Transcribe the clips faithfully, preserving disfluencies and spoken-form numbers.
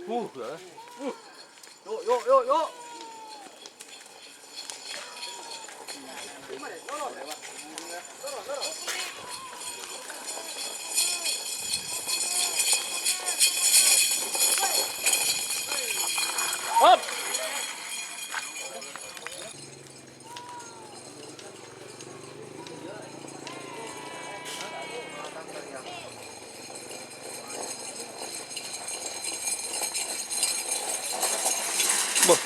Uh, ya. Uh. Yuk, yuk, yuk, yuk. Hop. Boh.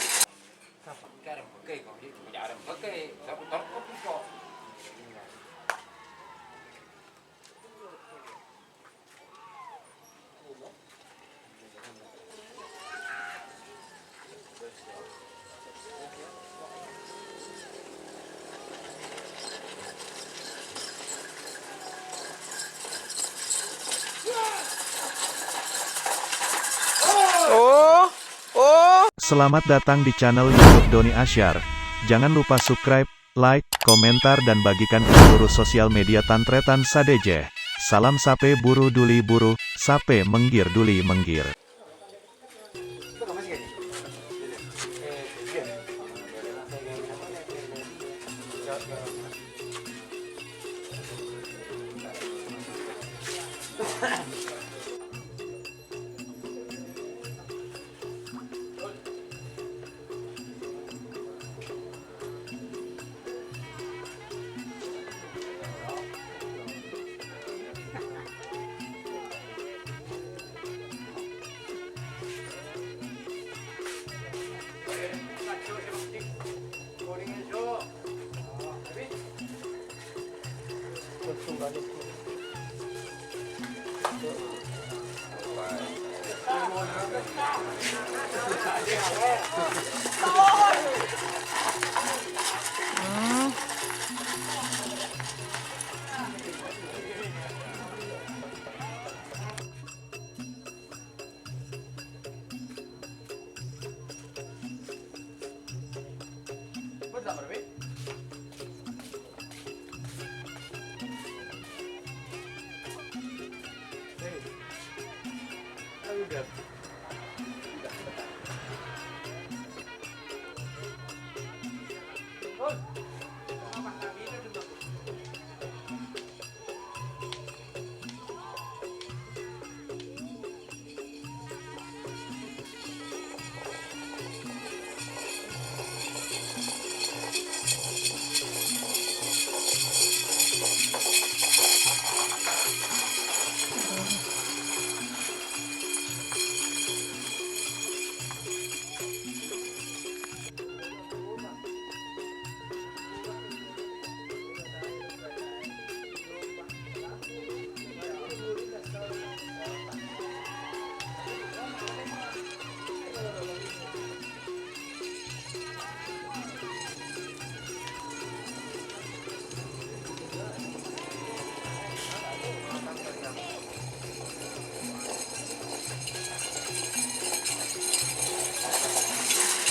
Oh, oh. Selamat datang di channel YouTube Doni Asyar. Jangan lupa subscribe, like, komentar, dan bagikan ke seluruh sosial media tan-trètan sadhâjâ. Salam sapè buru dhuli buru, sapè mèngghir dhuli mèngghir.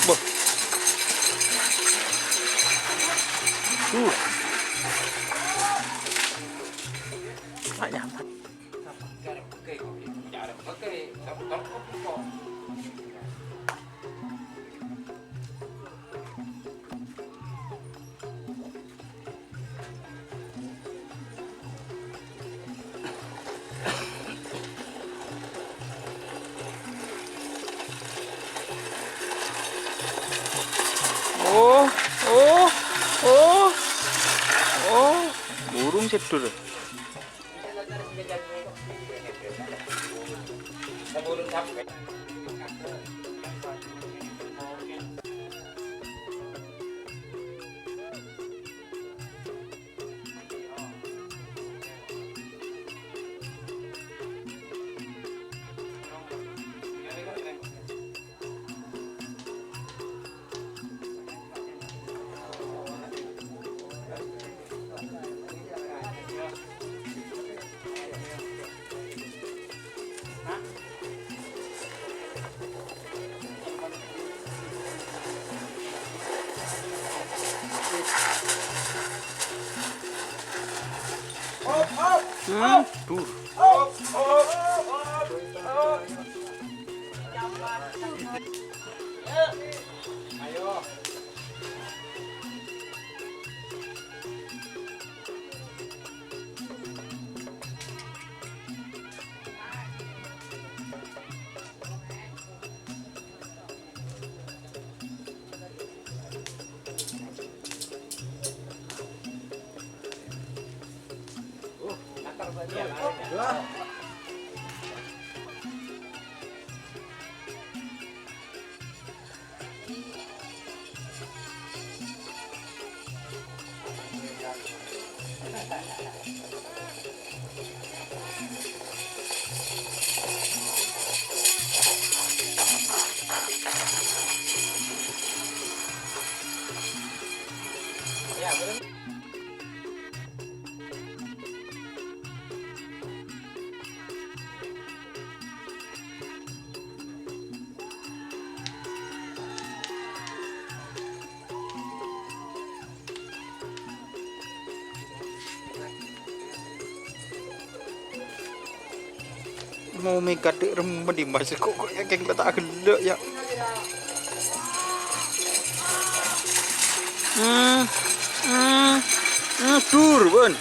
Boh. Uh. Tak nyaman. Oh, oh, oh, oh. Burung sèddur. Hmm, tuh. Mau mèkat dhi' remma, Dimas, kok, kok kèng la ta' ghellâ', yâ. Hmm, hmm, hmm, dur, bân.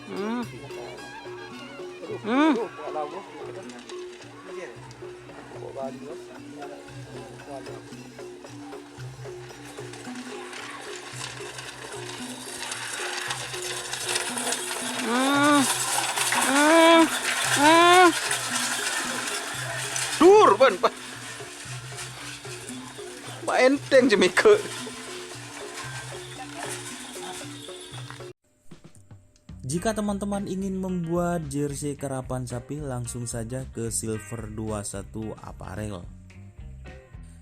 Hmm. Hmm. Hmm. Hmm. Hmm. Dur, bân, Pak. Pak, ènthèng sè mèghâ'. Jika teman-teman ingin membuat jersey karapan sapi, langsung saja ke Silver dua satu Apparel.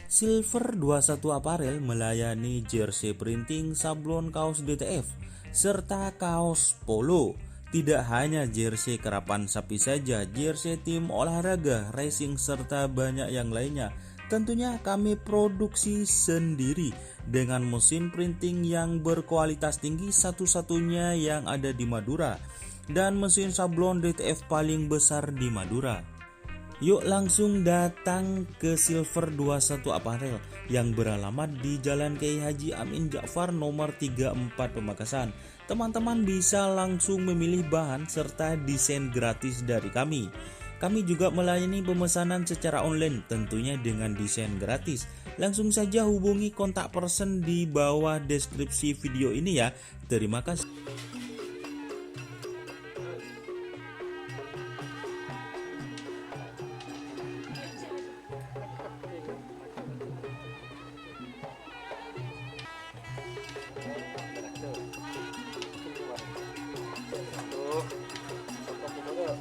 Silver dua satu Apparel melayani jersey printing, sablon kaos D T F, serta kaos polo. Tidak hanya jersey karapan sapi saja, jersey tim olahraga, racing, serta banyak yang lainnya. Tentunya kami produksi sendiri dengan mesin printing yang berkualitas tinggi, satu-satunya yang ada di Madura, dan mesin sablon D T F paling besar di Madura. Yuk langsung datang ke Silver dua satu Apparel yang beralamat di Jalan Kiai Haji Amin Ja'far nomor tiga empat Pamekasan. Teman-teman bisa langsung memilih bahan serta desain gratis dari kami. Kami juga melayani pemesanan secara online, tentunya dengan desain gratis. Langsung saja hubungi kontak person di bawah deskripsi video ini ya. Terima kasih.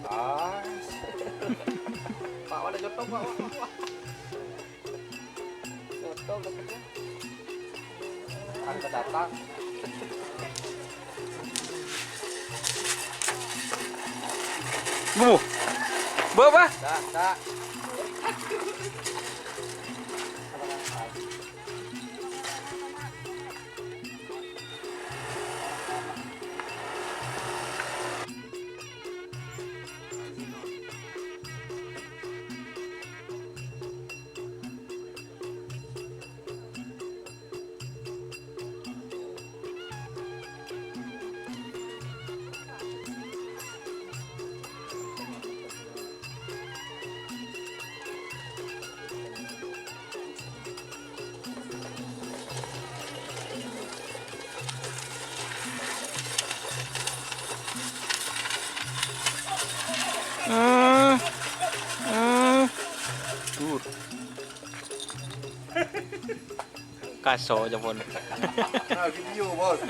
Ah. Pak, ada contoh, Pak, Pak, Pak. Contoh, Pak. Ada datang. Bu. Bu, apa? Tak, tak. Hmm. Hmm. Dur. Kaso aja pon. Nah, video, Bos.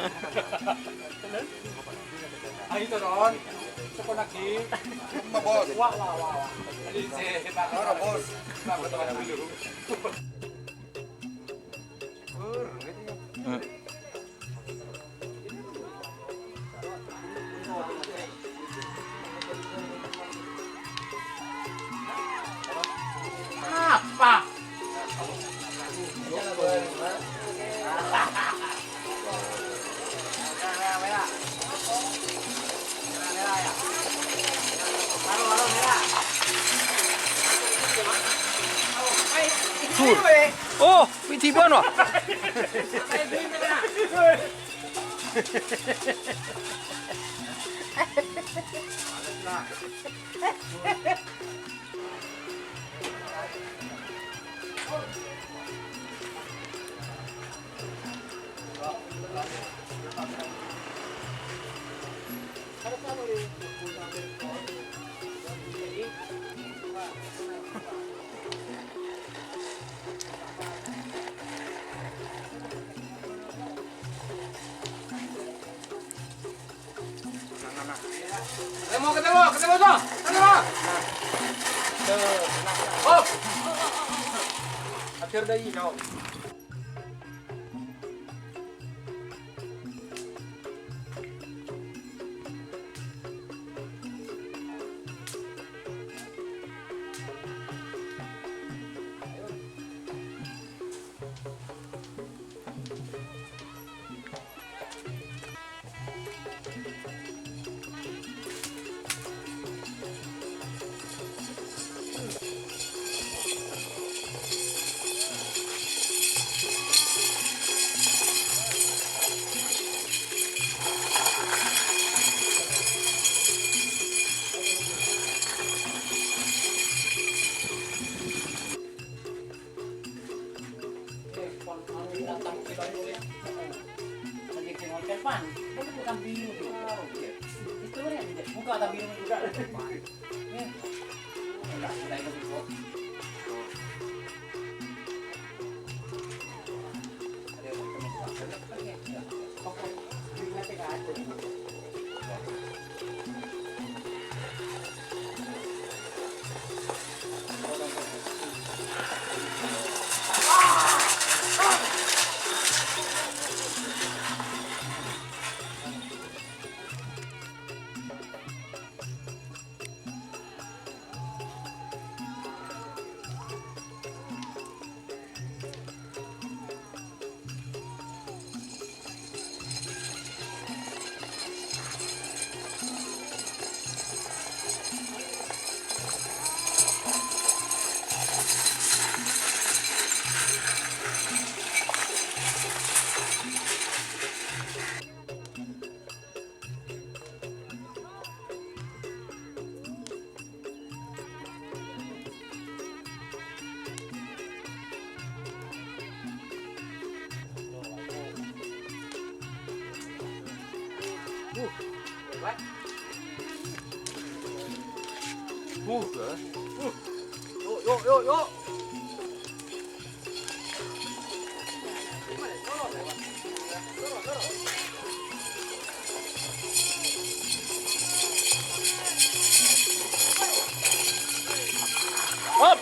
Ayo, Ron. Telepon lagi. Cuma, Bos. Wah, wah, wah, wah. Tadi saya, Pak. Ora, Bos. Pak, betul, betul. Hmm. Apa? Sur. Oh, pitiban, wah. Ketemu, ketemu, ketemu, Tom. Ketemu. Hop. Akhir dari, Tom. Buka. Yuk, yuk, yuk, yuk. Hop.